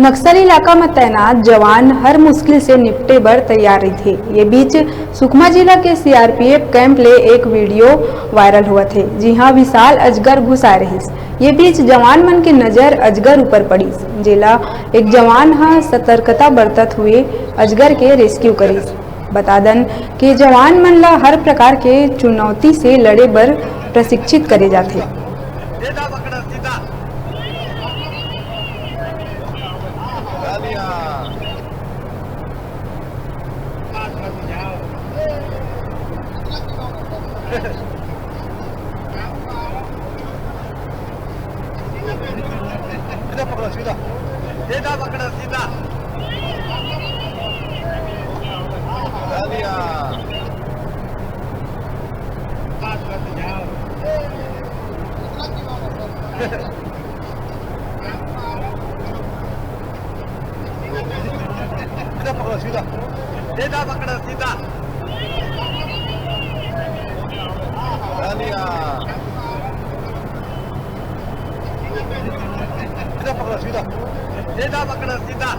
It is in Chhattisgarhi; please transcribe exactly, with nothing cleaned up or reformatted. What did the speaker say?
नक्सल इलाका म तैनात जवान हर मुश्किल से निपटे बर तैयार रहिथे। ये बीच सुकमा जिला के सीआरपीएफ कैंप ले एक वीडियो वायरल होवत हे, जिहां विशाल अजगर घुसाए रहिस। ये बीच जवान मन के नजर अजगर ऊपर पड़िस, जेला एक जवान ह सतर्कता बरतत हुए अजगर के रेस्क्यू करिस। बता दन के जवान मन ला हर प्रकार के चुनौती से लड़े बर प्रशिक्षित करे जाथे। सीधा पकड़ो, सीधा। सीधा पकड़ो, सीधा। बढ़िया। सीधा पकड़ो, सीधा। सीधा पकड़ो, सीधा। बढ़िया। सीधा पकड़ो, सीधा। सीधा पकड़ो, सीधा।